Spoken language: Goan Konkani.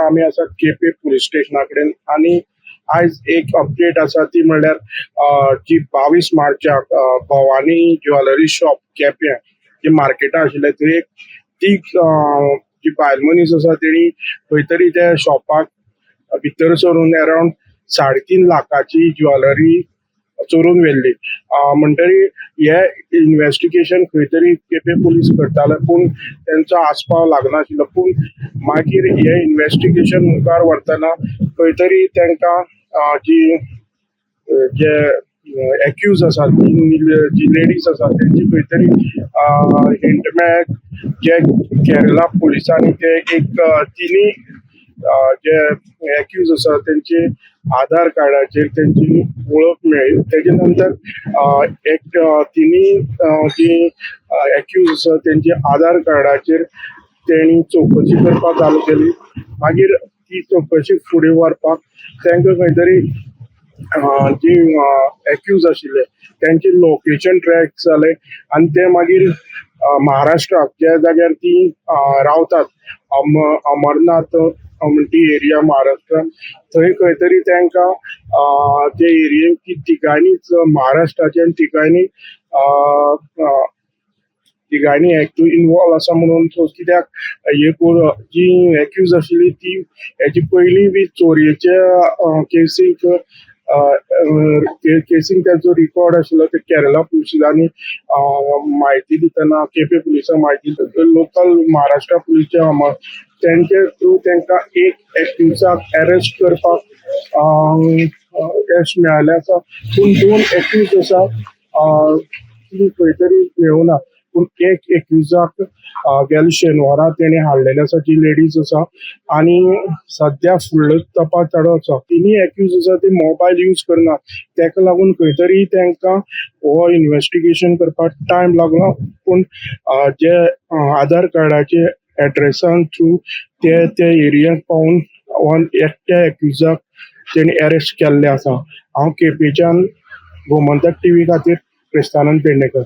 आमी आसा केपे पुलीस स्टेशना कडेन आनी आयज एक अपडेट आसा, ती म्हणल्यार जी 22 मार्चाक भवानी ज्वेलरी शॉप केप्यां जी मार्केटां आशिल्ले, थंय एक ती जी बायल मनीस आसा, तेणी खंय तरी त्या शॉपाक भितर सरून अरावंड 3.5 लाखाची ज्वेलरी चोरून व्हेल्ली. म्हणटरी हे इन्व्हेस्टिगेशन खंय तरी केपे पुलीस करताले, पूण तेंचो आस्पाव लागनाशिल्लो. पूण मागीर हे इन्व्हेस्टिगेशन मुखार व्हरतना खंय तरी तांकां जी जे एक्यूज आसात, जी लेडीज आसात, तेंची खंय तरी हिंट मेळ्ळे. जे केरला पुलिसांनी ते एक तिनी जे एक्यूज आसा, तेंचे आधार कार्डाचेर तेंची वळख मेळ्ळी. तेजे नंतर एक तिनी जी एक्यूज आसा, तेंचे आधार कार्डाचेर तेणी चवकशी करपाक चालू केली. मागीर ती चवकशी फुडें व्हरपाक तांकां खंय तरी जी एक्यूज आशिल्ले, तेंचे लोकेशन ट्रॅक जाले आनी ते मागीर महाराष्ट्राक ज्या जाग्यार ती रावतात, अमरनाथ म्हणटी एरिया महाराष्ट्रान, थंय खंय तरी तांकां ते एरियेक ती तिगांनीच महाराष्ट्राचे आनी तिगांनी तिगांनी एक्टू इनवॉल्व आसा म्हणून. सो कित्याक हे जी एक्यूज आशिल्ली, ती हेची पयलीं बी चोरयेच्या केसींक तेचो रिकॉर्ड आशिल्लो. ते केरला पुलिसांनी म्हायती दितना, केपे पुलिसांक म्हायती, लोकल महाराष्ट्र पुलिसचे तेंचे थ्रू तांकां एक एक्युजाक अरेस्ट करपाक यश मेळ्ळें आसा. पूण दोन एक्यूज आसा, ती खंय तरी मेळूना. पूण एक एक्युजाक गेल्या शेनवारा तेणी हाडलेले आसा, जी लेडीज आसा, आनी सद्या फुडलो तपास चालू आसा. तिनूय एक्यूज आसा, ते मोबायल यूज करना. तेका लागून खंय तरी तांकां हो इन्व्हेस्टिगेशन करपाक टायम लागलो. पूण जे आधार कार्डाचे एड्रेसान थ्रू ते त्या एरियाक पावून एकट्या एक्युजाक तेणी अरेस्ट केल्ले आसा. हांव केपेच्यान गोमंतक टीव्ही खातीर क्रिस्तानंद पेडणेकर.